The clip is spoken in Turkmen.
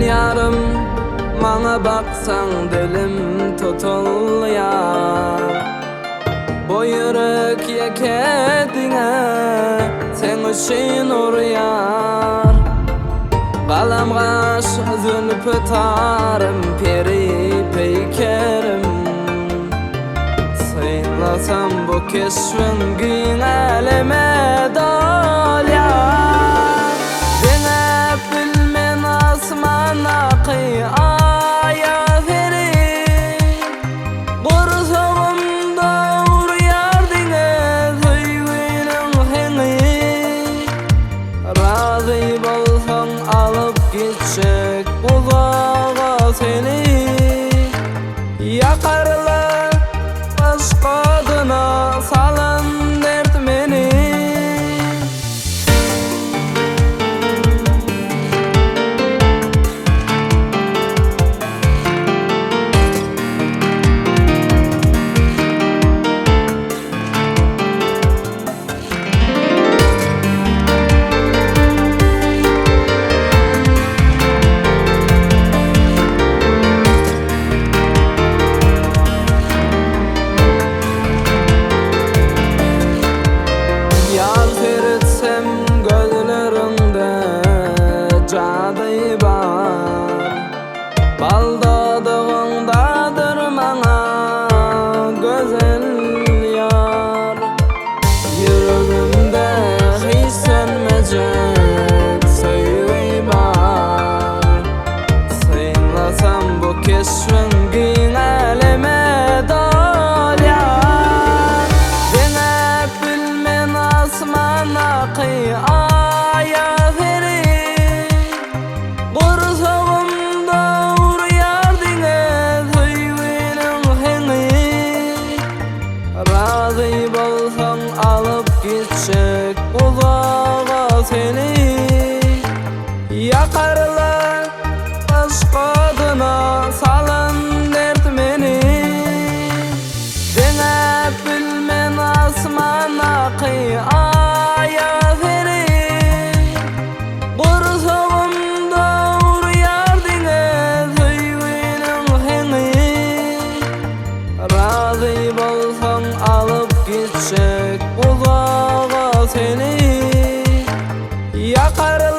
Sen ýarym maňa baksaň dilim tutulýar Bu ýürek ýeke diňe seň üçin urýar Galam gaş zülpi tarym peri peýkerim Synlasam bu keşbiň giň äleme dolýar Deňäp bilmen asmandaky Aýa seni Gursagymda urýar diňe söýginiň heňi Razy bolsaň alyp gitjek uzaga seni Ýakarlar yşk odyna salan dert meni. Ýar seretsem gözleriňde jady bar Bal dodagyňdadyr maňa gözel ýar Ýüregimde hiç sönmejek söýgi bar Synlasam bu keşbiň giň äleme dolýar Deňäp bilmen asmandaky Aýa seni Gursagymda urýar diňe söýginiň heňi Razy bolsaň alyp gitjek uzaga seni Ýakarlar yşk odyna salan dert meni Deňäp bilmen asmandaky Aýa seni Gursagymda urýar diňe söýginiň heňi Razy bolsaň alyp gitjek uzaga seni Ýakarlar.